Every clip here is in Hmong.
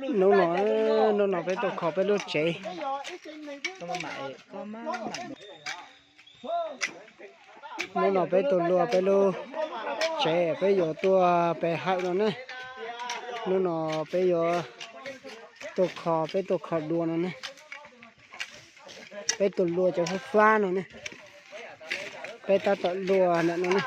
Hnub no, hnub no peb tuaj kho peb lub tsev. Hnub no peb tuaj luaj peb lub tsev, peb yuav tuaj pe hawm no ne. Hnub no peb yuav tuaj kho, peb tuaj kho dua no ne. Peb tuaj luaj cov fab fab no ne. Peb tab tom luaj ntawm no ne.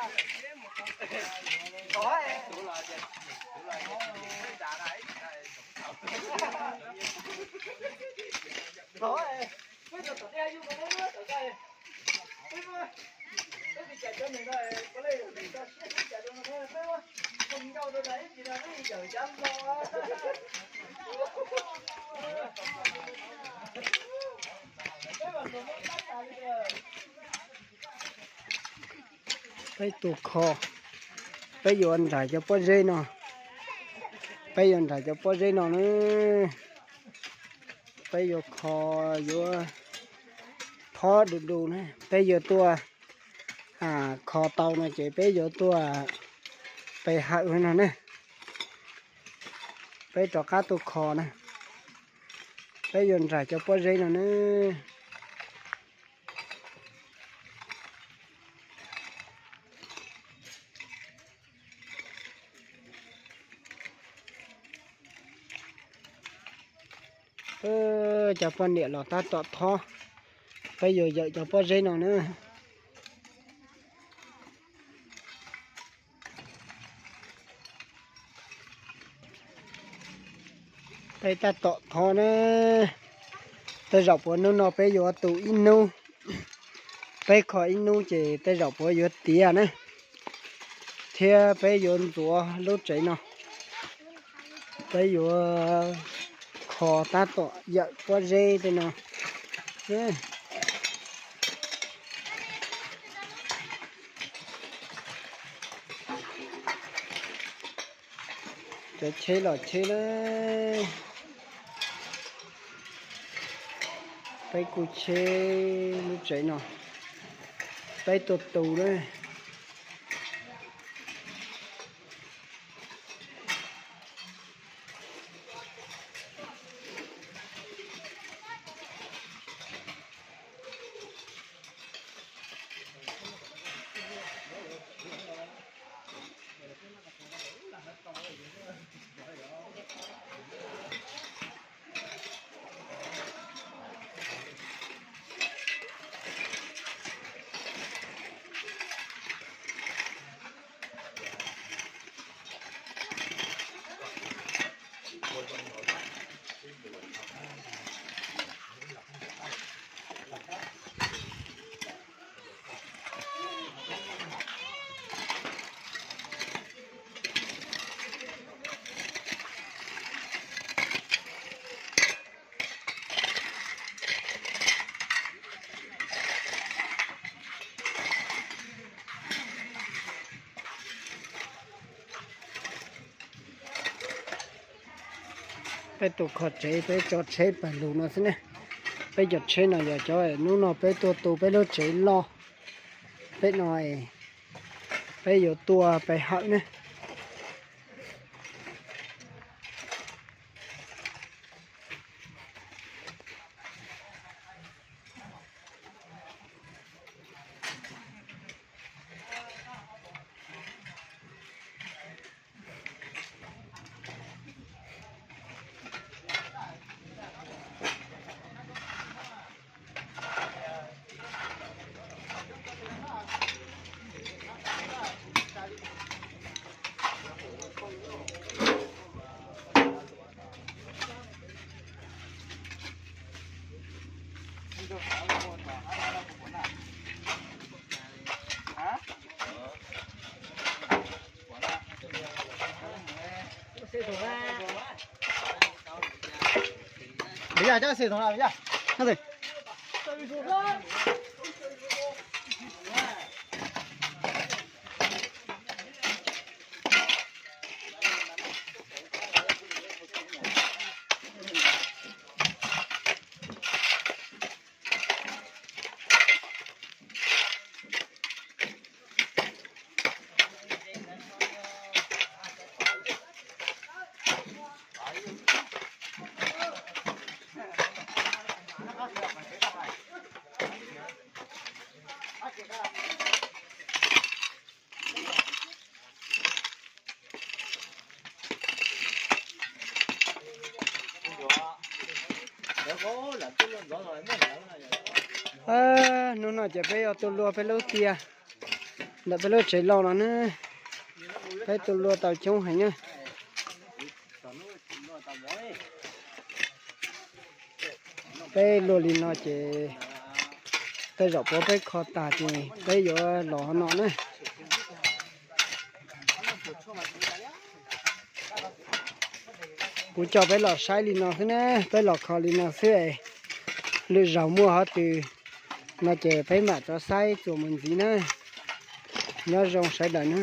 Peb tus kho, peb yuav nraim cov pob zeb no, peb yuav nraim cov pob zeb no na. Peb yuav kho, yuav thob du du na, peb yuav tuaj kho tau no ces peb yuav tuaj pe hawm no ne. Peb rov qab tuaj kho na, peb yuav nraim cov pob zeb no ne. Cov poj niam los tab tom thob, peb yuav yawm cov pob zeb no na. Peb tab tom thob na, tej zaum puas hnub no peb yuav tu ib hnub, peb kho ib hnub ces tej zaum puas yuav tiav na, thiab peb yuav ntxuav lub tsev no, peb yuav kho tab tom yawm pob zeb tej no. Cov tsheb los tsheb na, peb kuj tsheb lub tsev no, peb tuaj tu na. Peb tus kho tsev, peb tso tsheb pawg lug no xwb ne. Peb cov tsheb no yog cov hnub no peb tuaj tu peb lub tsev loj. Peb no peb yuav tuaj pe hawm ne. Hnub no ces peb yuav tua luag peb lub tiaj ntawm peb lub tsev lauj no ne. Peb tua luag tau coob heev na. Peb luag li no ces tej zaum puav peb kho tag ces peb yuav los no na. Kuv coj peb los saib li no xwb ne, peb los kho li no xwb es lwm zaus muaj qhov twg no ces peb mam rov saib txuas mus ntxiv na. Nyob zoo sawv daws na.